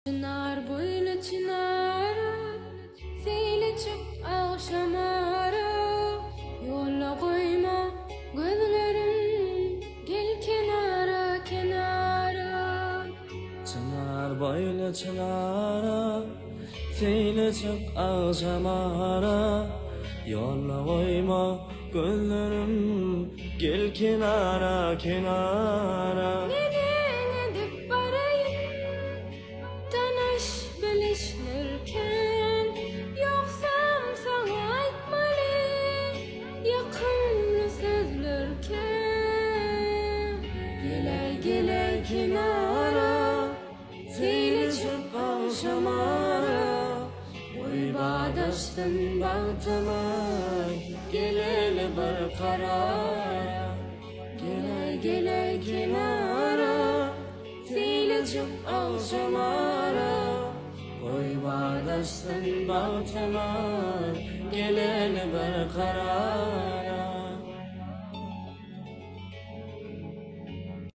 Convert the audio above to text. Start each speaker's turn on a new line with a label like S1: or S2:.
S1: Çynar boýly çynara, Seýle çyk agşamara. Ýolda goýma gözlerim, Gel kenara, kenara.
S2: Çynar boýly çynara, Seýle çyk agşamara. Ýolda goýma gözlerim, Gel kenara, kenara.
S1: Neneň edip baraýyn, Tanyş bilişler kän, Ýogsam saňa aýtmaly Ýakymly sözler kän. Geläý, geläý kenara, Seýle çyk agşamara,
S2: Goý badaşsyn bagtymyz, Geleli bir karara. Geläý, geläý kenara, Seýle çyk agşamara. Goý badaşsyn bagtymyz, Geleli bir karara.